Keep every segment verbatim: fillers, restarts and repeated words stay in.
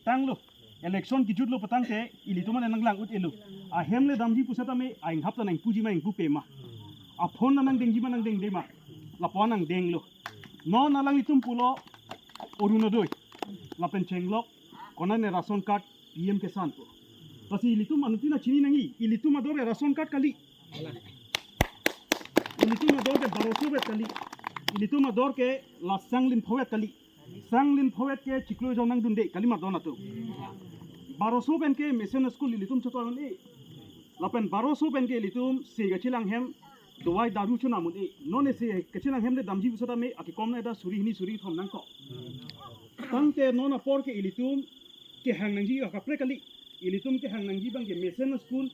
tanglo. Election kejutlo putangte ilitum an nanglang-ut-elo. Ahem le damji pusitame ainghap ta nangpuji ma ingpupe ma, aphone nangdengji ma nangdengde ma, lapu-an nangdenglo. Non alanglitum pulo Orunodoi lapen chenglok konane ration card P M Kisan pu. Lasi ilitum anuttin chini nangji, ilitum ador ke ration card kali. Ilitum ador ke baroso vet kali. Ilitum ador ke la sanglin pho vet kali. Sanglin pho vet ke chiklo jon nangdunde kali ma don atum. Baroso pen ke mesen school ilitum chotoi un-e. Lapen baroso pen ke ilitum se kachelang hem dawai daru chonam un-e. Non ese kachelang hem le damji pusitame akekom na eda suri hini suri thom nangkok. Tangte non apor ke ilitum kehang nangji akaprek kali. Ilitum kehang nangji abang ke mesen school,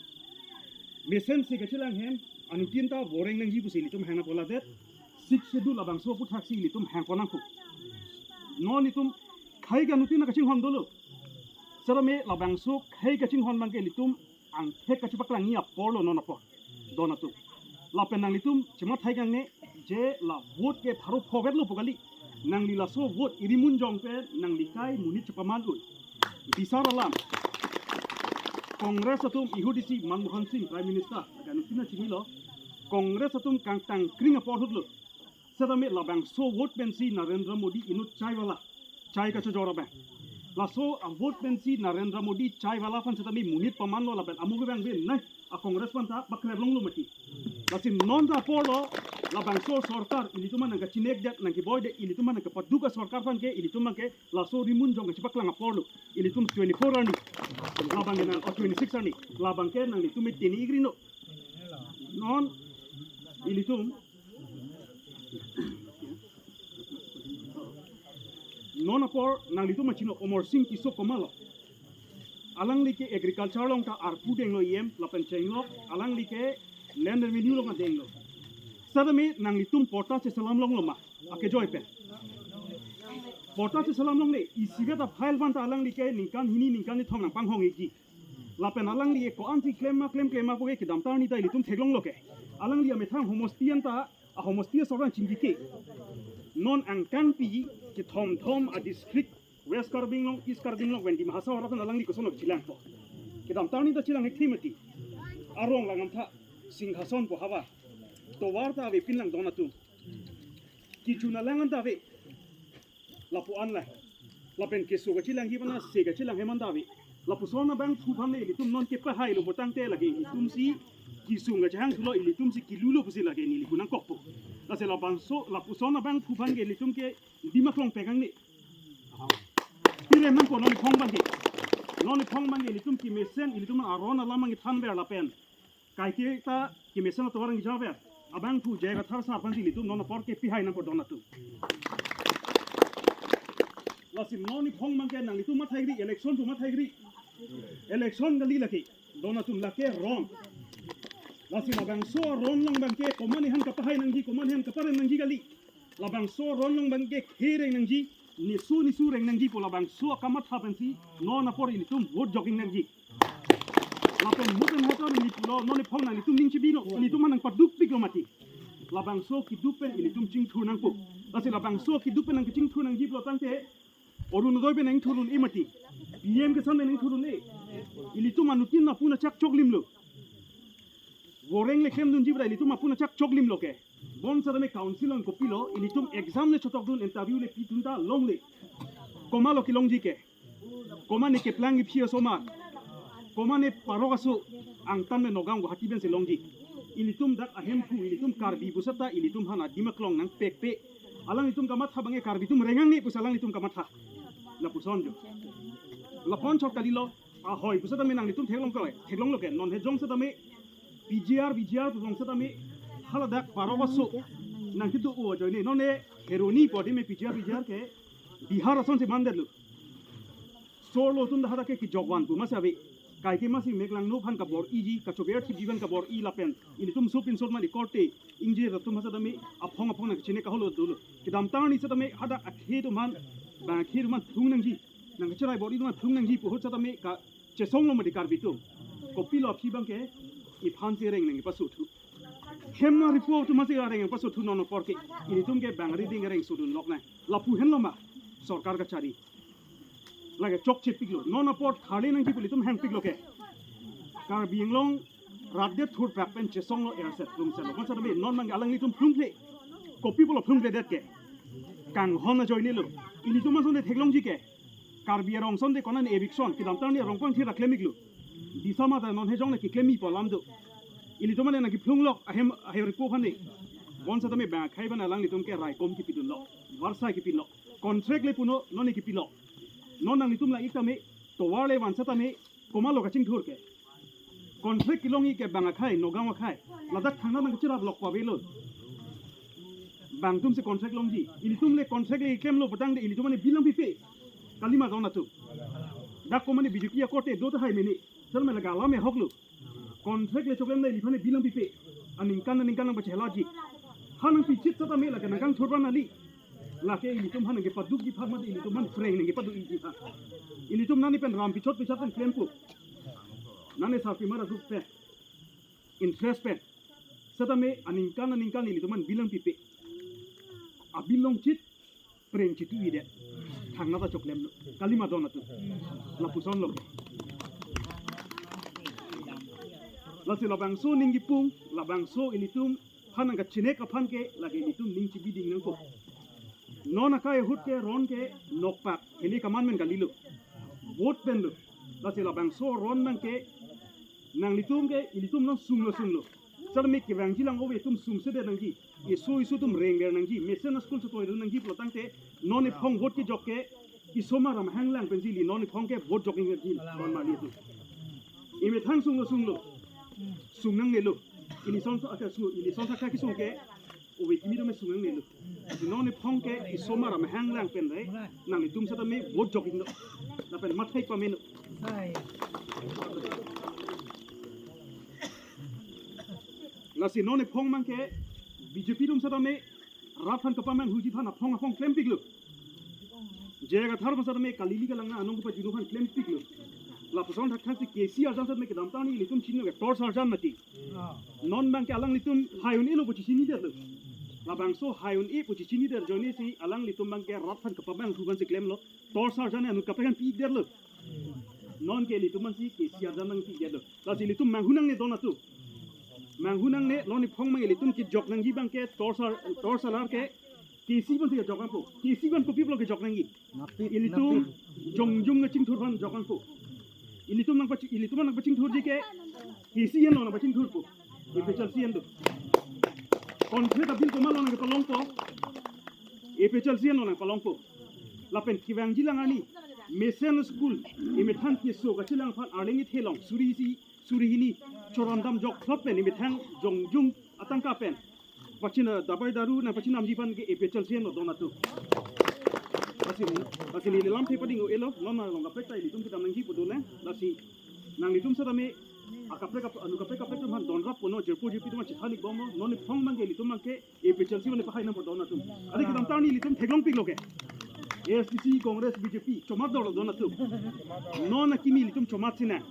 mesen se kachelang hem, anuttin ta voreng nangji pusi ilitum hang nangpo ladet. Sixth Schedule labangso aputhaksi ilitum hangpon nangpo. Non itum khei ke anuttin nangkachinghon dolo. Setame labangso khei kachinghon abang ke ilitum angthek kachepaklangji apor lo non apor don atum. Lapen nanglitum chemathai kangne je la vote ke pharo pho vetlo pu kali. Nangli laso vote irimun jong pen nangli kai monit chepaman un. Bisar alam, Congress atum ihut isi Manmohan Singh Prime Minister, laga anuttin chinilo. Congress atum kangtang kring apor ahut lo. Setame labangso vote pensi Narendra Modi inut chai wala, chai kachojor abang. Laso a vote pensi Narendra Modi chai wala aphan setame monit pamanlo lapen amu abang ave nai, a Congress aphan ta paklep longlo mati. Lasi non ta apor lo labangso sorkar ilitum an nangkachinek det, nangkeboi det, ilitum an nangkapaduk asorkar aphan ke ilitum an ke laso rimun jong kachepaklang apor lo. Ilitum twenty-four arni, labang ke nang, o twenty-six arni, labang ke nanglitum me teni igri no. Non ilitum, non apor nanglitum chino Amarsing Tisso komatlo. Alangli ke agriculture along ta arpu denglo E M lapen chenglok, alangli ke land revenue along denglo. Setame nanglitum patta cheselam longlo ma, akejoi pen. Patta cheselam longle, isivet a file aphan ta alangli ke ningkan hini ningkan kethom nangpanghong-ikji. Lapen alangli ke ko-ansi klem ma klem klem ma pu ke kedamtang arni ta ilitum theklonglo ke. Alangli amethang homosti an ta, a homosti asorkar chingki ke. Non angkangpi kethom thom a district, West Karbi Anglong, East Karbi Anglong, pen Dima Hasao arat aphan alangli koson chelangpo. Kedamtang arni ta chelang-ik thi mati. Arong lang amtha, Singhason pu havar. Tovar ta avepin lang don atum. Kejun alang an ta ave. Lapu-an lang. Lapen keso kachelangji aphan se kachelang hem an ta ave. Lapuson abangphu aphan le ilitum non kepahailo putangte lake ilitumsi kesung kachehang thulo, ilitumsi kelulo pusi lake neli pu nangkokpo. Lasi labangso lapuson abangphu aphan ke ilitum ke Dima Klong pegang ni. Pirem nangpo non iphong abang ke. Non iphong abang ke ilitum kemesen, ilitum aron alam abang kethanver lapen kaike ta kemesen atovar nangjaver. Abangphu J I Kathar sir aphansi ilitum non apor ke pihai nangpo don atum. Lasi non iphong abang ke nanglitum mathai-ikri, election pu mathai-ikri. Election kali lake, don atum, lake ron. Lasi labangso ron along abang ke komat ne han kapahai nangji, komat ne han kaparem nangji kali. Labangso ron along abang ke khei reng nangji, nisu nisu reng nangji pu labangso akamatha pensi non apor ilitum vote jogging nangji. Lapen mo pen hotel neli pulo, non iphong nanglitum ning chebino, ilitum aphan nangpadukpiklo mati. Labangso keduk pen ilitum chingthur nangpo. Lasi labangso keduk pen nangkechingthur nangji pulo tangte, Orunodoi pen nangthur un-e mati. P M Kisan pen nangthur un-e. Ilitum anuttin apuna chak choklimlo. Voreng le klemdunji bra ilitum apuna chak choklimlo ke. Bonsitame council along kopilo, ilitum exam le chotokdun, interview le pidun ta longle. Komatlo kelongji ke. Komat ne keplang iphi osomar. Komat ne parok aso, angtan me Nagaon Guwahati pensi longji. Ilitum dak ahemphu, ilitum Karbi puseta, ilitum aphan a Dima Klong nangpekpe. Alanglitum kamatha abang ke Karbi atum rengang ni pusi alanglitum kamatha. Lapuson jo. Lapuson chot kalilo, ahoi pusitame nanglitum theklong ke, theklonglo ke, non hejong setame P G R, P G R pu jong setame haladak parok aso nangkedo-o ajoine, non ne Kheroni pu adim me P G R, P G R ke Bihar asonsi mandetlo. Sorlo atum dak hadak ke kejokvan pu masi ave. Kaike masi meklangno aphan kabor-iji, kachover thipji aphan kabor-i lapen ilitum sop insop mali korte, ingjir atum setame aphong aphong nangkachine kaholo dolo. Kedamtang arni setame hadak akhei atum aphan, bang akhei atum aphan thung nangji, nangkacherai bor-i atum aphan thung nangji pu ahut setame kachesonglo mati Karbi atum. Kopilo aphi abang ke iphansi reng nangpasothu. Hem nang ripo atum masi reng nangpasothu non apor ke. Ilitum ke bang riding reng sodun lok nang. Lapu henlo ma sorkar kachari. Lake chokche piklo. Non apor tharle nangji pu ilitum hang piklo ke. Karbi Anglong rat det thurpak pen chesonglo erset rumsetlo. Bonsitame non abang alanglitum phlungkle. Kopi pulo phlungkledet ke. Kanghon ajoinelo. Ilitum asonte theklongji ke. Karbi arong asonte konane eviction kedamtang arni arong pangthir ra klem iklo. Disa mata non hejong le keklem ikpo alam do. Ilitum ane nangkephlunglok ahem ahem ripo aphan ne. Bonsitame bang akhei abang alanglitum ke raikom kepidunlo. Varsai kepilo. Contract le punon non ne kepilo. Non nanglitum la-ik tame tovar le van setame komatlo kachingthur ke. Contract kelongji ke bang akhei, Nagaon akhei. Ladak thangnat nangkachirap lok pa avelo. Bang atumsi contract longji. Ilitum le contract le klemlo putangte ilitum ane bill nangpipe. Kalima don atum. Dak komane B J P akorte do tahai mene. Sir mane lake alam ahoklo. Contract le choklem na iliphan bill nangpipe. Aningkan aningkan nangpachehalaji. Ha nangpichit setame lake nangkangthur abang kali. Lake ilitum aphan nangkepadukji aphan mate ilitum aphan phreng nangkepadukji aphan. Ilitum nani pen ram pichot pichot pen klempo. Nani sarpimar agroup pen. Interest pen. Setame aningkan aningkan ilitum aphan bill nangpipe. Abill longchit phreng chituidet. Thangnat ta choklemlo. Kalima don atum. Lapusonlo. Lasi labangso ning kipung, labangso ilitum aphan nangkachinek aphan ke lake ilitum ning chibiding nangkok. Non akai ahut ke ron ke nokpak hini kaman men kalilo. Vote penlo. Lasi labangso ron abang ke nanglitum ke ilitum non sunglo sunglo. Setame kevangji lang ove atum sungsedet nangji. Isu isu atum rengver nangji. Mesen a-school chotoi nangji pulotangte non ephong vote kejok ke isomar amahang lang pensi ili non ephong ke vote jok nangji. Non mali atum. Imethang sunglo sunglo. Sung nangnelo. Ili sonsa aka su, ili sonsa aka kesung ke. Ove kimi dome sung nangnelo. Non ephong ke isomar amahang lang pen re. Nanglitum setame vote jok ikno. Lapen mathai pameno. Lasi non ephong abang ke B J P atum setame rat aphan kapamanghuji aphan aphong aphong klempiklo. J I Kathar atum setame kalili kalang na anong kepajutji aphan klempiklo. Lapuson thakthak si K C arjan setame kedamtang arni ilitum chinilo ke torch arjan mati. Non abang ke alanglitum hai un-elo pu chichinidet lo. Labangso hai un-e pu chichinidet ajoine si alanglitum abang ke rat aphan kapamanghu aphan si klemlo. Torch arjan anut kaprek an pi-ikdetlo. Non ke ilitum aphansi K C arjan nangpi-ikdetlo. Lasi ilitum manghu nangne don atum. Manghu nangne non ephong abang ilitum kejok nangji abang ke torch ar, torch alar ke K C aphansi kejok nangpo. K C aphan kopi pulo kejok nangji. Ilitum jongjung kachingthur aphan jok nangpo. Ilitum nangpachi, ilitum nangpachingthurji ke K C henlo nangpachingthurpo. A P H L C henlo. Contract abill komatlo nangkepalongpo. A P H L C henlo nangpalongpo. Lapen kevangji lang arni mesen school imethang keso kachelang aphan arleng ithe along suri isi suri hini choramdam jokplot pen imethang jongjung atangka pen pachin, eh, dabai daru nangpachinamji aphan ke A P H L C henlo don atum. Lasi, lasi neli lamthe pading-o-elo, non along kaprek ta ilitum kedam nangji pu dolang, lasi nanglitum setame akaprek kap-, anut kaprek kaprek atum aphan donrap ponlo, jirpo jirpi atum aphan chethan-ikbomlo, non ephong abang ke ilitum abang ke A P H L C mane pahai nangpo don atum. Adi kedamtang arni ilitum theklongpiklo ke. A S D C, Congress, B J P, chomat dorlo don atum. Non akimi ilitum chomat sinang.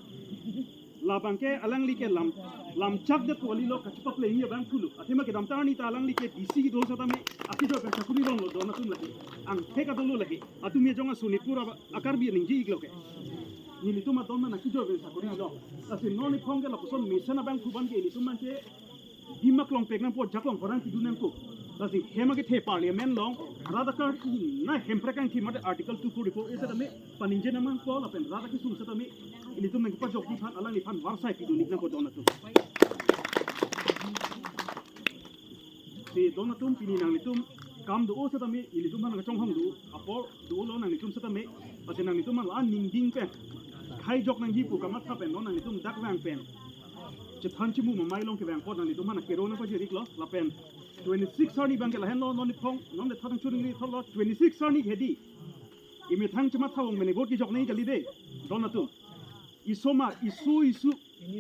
Labang ke alangli ke lam, lamchak det kalilo kachipaplengji abang thulo. Athema kedamtang arni ta alangli ke D C kedo setame akejoi pen sakori longlo don atum lake. Angthek adolo lake. Atum ejong a-Sonitpur aba, a-Karbi ningje-iklo ke. Nelitum adon ma nangkejoi pen sakori lo. Lasi non ephong ke lapuson mesen abangphu abang ke ilitum abang ke Dimak long pek nangpo, jak long parang pidun nangpo. Lasi hem akethe parliament along, rat akar-i na hemprek angthi mate Article two forty-four A setame paningje nangpo lapen rat akesung setame ilitum nangkepajokji aphan alangliphan varsai pidun-ik nangpo don atum. Si don atum pini nanglitum kam do-o setame ilitum aphan kachonghong do apor dolo nanglitum setame, lasi nanglitum la-an ningding pen khai jok nangji pu kamatha pen non nanglitum dak vang pen chethan chimu mamai along kevang apot nanglitum aphan kero nangpajir-iklo lapen twenty-six arni abang ke lahenlo non ephong non le thadang churing ri thotlo twenty-six arni hedi. Imethang chematha vong mene vote kejok nangji kali de. Don atum. Isomar, isu isu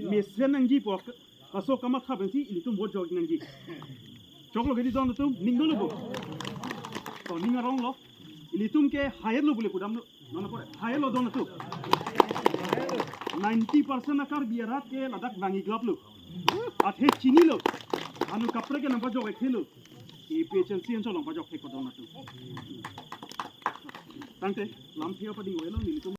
mesen nangji pu laso kamatha pensi ilitum vote jok nangji. Choklo kedi don atum, ning dolo bo. To ning aronglo. Ilitum ke hire lo bule pudamlo. Non apor hire lo don atum. Ninety percent a-Karbi arat ke ladak vangiglaplo. Athe chinilo. Anut kaprek ke nangpajok-ik thelo. A P H L C anchot along pajok thek ko don atum. Tangte, lamthe pading-o-elo nelitum.